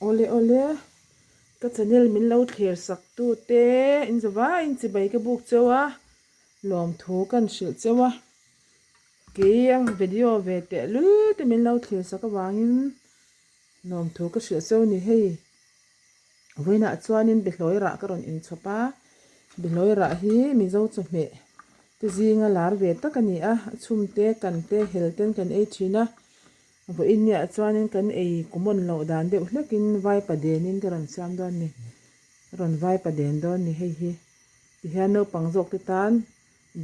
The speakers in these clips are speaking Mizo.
Awle awle, ka channel min lo thlir sak tu te in zavaiin chibai ka buk cheu a, lawmthu kan hrilh cheu a, kei a video ve teh lul te min lo thlir sak avangin lawmthu ka hrilh cheu ni hei. Vawiinah chuanin Behlawi rah ka rawn inchhawp a, Behlawi rah hi Mizo chawhmeh te zinga lar ve tak a ni a, a chhum te, kan te, hel ten kan ei thin a, vawiin niah chuanin kan ei common loh dan deuh hlekin vaipa denin ka rawn siam dawn a ni, ka rawn vaipa den dawn a ni hei hi, tihian naupang zawk te tan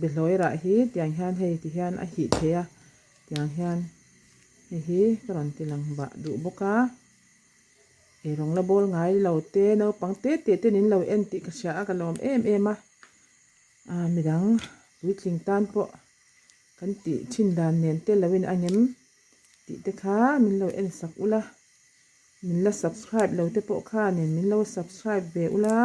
Behlawi rah hi tiang hian hei tihian a hih thei a, tiang hian hei hi ka rawn ti lang bah duh bawk a. Eirawng la bawl ngai lo te naupang te te ten in lo en tih ka hria a ka lawm em em a ah midang puitling tan pawh kan tih thin dan nen te lo in ang em tih te kha min lo en sak ula min la subscribe lo te pawh khanin min lo subscribe ve ula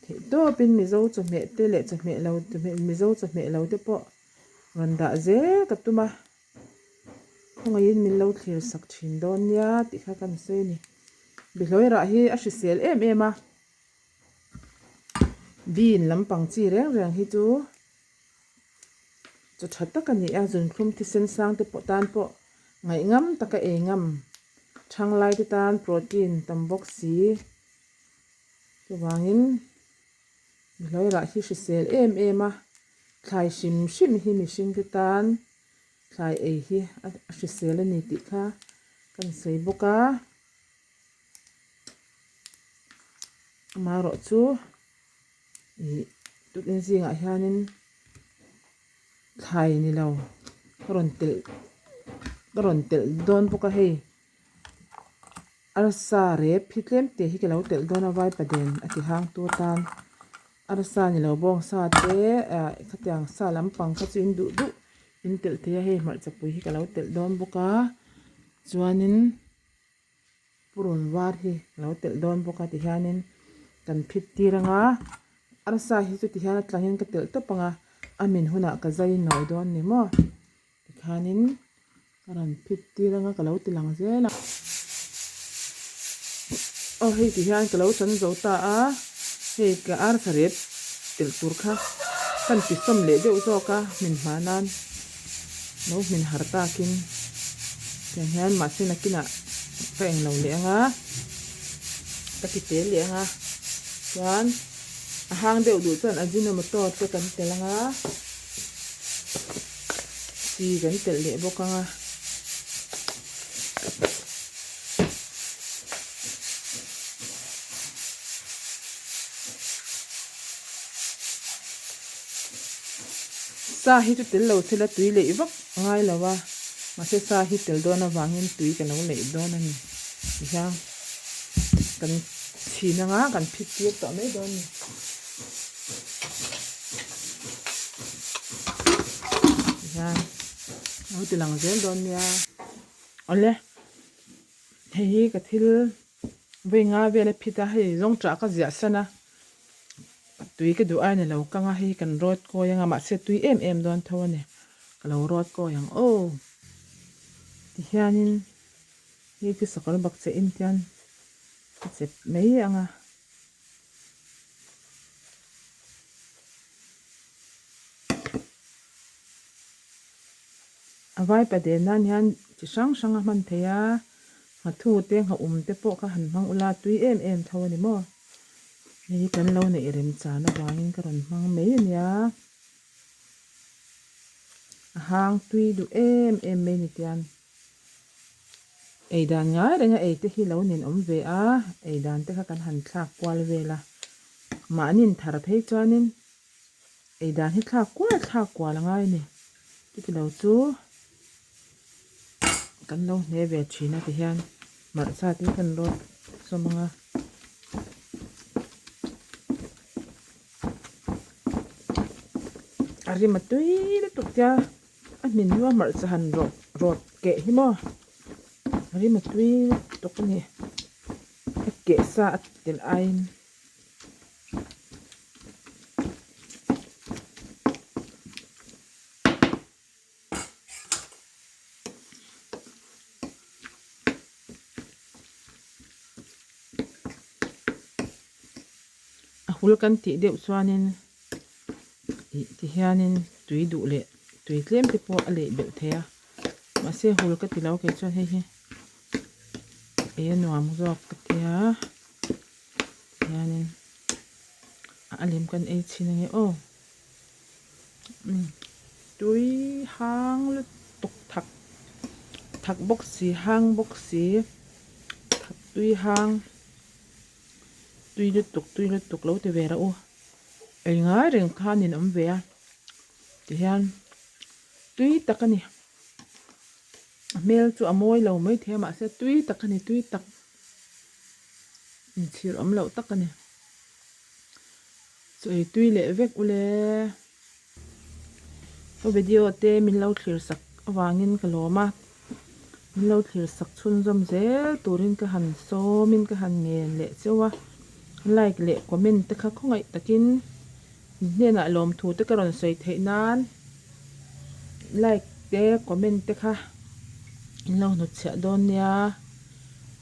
theih tawpin mizo chawhmeh te leh chawhmeh lo chawhmeh mizo chawhmeh lo te pawh rawn dah zel ka tum a. Khawngaihin min lo thlir sak thin dawn nia tih kha kan sawi a ni. Behlawi rah hi a hrisel em em a, bean lampang chi reng reng hi chu chaw tha tak a ni a, zunthlum thisen sang te pawh tan pawh ngaih ngam taka ei ngam thanglai te tan protein tam bawk si chuvangin Behlawi rah hi hrisel em em a, thlai hrim hrim hi mihring te tan thlai ei hi a hrisel a ni tih kha kan sawi bawk a. Amaherawh chu ih tukin zingah hianin thlai ni lo ka rawn telh ka rawn telh dawn bawk a hei. Arsa rep hi tlem te hi ka lo telh dawn a vaipaden a ti hang tu atan arsa ni lo bawng sa te ah khatiang sa lampang kha chu in duh duh in telh thei a hei hmarcha pui hi ka lo telh dawn bawk a chuanin purun var hi ka lo telh dawn bawk a tihianin kan phit tir anga arsa hi chu tihian a tlangin ka telh tawp anga a min hunah ka zai nawi dawn ni maw. Tikhanin ka rawn phit tir anga ka lo ti lang zel a. Aw hei ti hian ka lo chan zo ta a, hei ka arsa rep telh tur kha kan ti sawm leh deuh zawk a hmin hma nan lo hmin har takin tiang hian mahse nakinah ka englo leh anga ka ti tel leh anga chuan a hang deuh duh chuan ajinomoto te kan tel anga. Chi kan telh leh bawk ang a. Sa hi chu tel lo thil a tui leih vak ngai lo a, mahse sa hi tel dawn avangin tui ka lo leih dawn a ni. Tihian kan chhin anga kan phit tir tawh mai dawn a ni. Tihian lo ti lang zel dawn nia. Awle hei hi ka thil vawi nga vel a phit a hei zawng tah ka ziah san a tui ka duh ain alo kang a hei kan rawt kawi anga mahse tui em em dawn tho a ni ka lo rawt kawi ang aw tihianin hei chu sakawr bakcheh in tian ka chep mai ang a. A vaipa den nan hian chi hrang hrang a hman thei a, nghathu te nghaum te pawh kha han hmang ula tui em em tho a ni maw. Hei hi kan lo neih rem chan avangin ka rawn hmang mai a nia. A hang tui duh em em mai ni tian. Ei dan ngai renga ei te hi lo nin awm ve a, ei dan te kha kan han thlak kual vel a, mahni'n thar phei chuanin ei dan hi thlak kual thlak kual a ngai a ni, chuti lo chu kan lo hne ve thin a tihian hmarcha te hi kan rawt sawm ang a. A rim a tui lutuk tia. A hmin hnu a hmarcha han rawt rawt keh hi maw a rim a tui lutuk a ni a keh sa a telh aiin. hul kan tih deuh chuanin ih ti hianin tui duh leh tui tlem te pawh a leih belh thei a mahse hul ka ti lo kei chuan hei hi ei a nuam zawk ka tia tihianin a lem kan ei chhin ange aw umm tui hang lutuk thak thak bawk si hang bawk si thak tui hang. Tui lutuk tui lutuk lo ti ve rawh u. Ei ngai reng kha a ninawm ve a. Tihian tui tak a ni. A hmel chu a mawi lo maithei a mahse tui tak a ni tui tak. Inchhir awm loh tak a ni. Chu ei tui leh vek ule. Ka video te min lo thlir sak avangin ka lawm a, min lo thlir sak chhunzawm zel turin ka han sawmin ka han ngen leh cheu a, like leh comment te kha khawngaih takin in hnenah lawmthu te ka rawn sawi theih nan like te comment te kha in lo hnutchhiah dawn nia,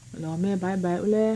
ka lawm e bye bye ule.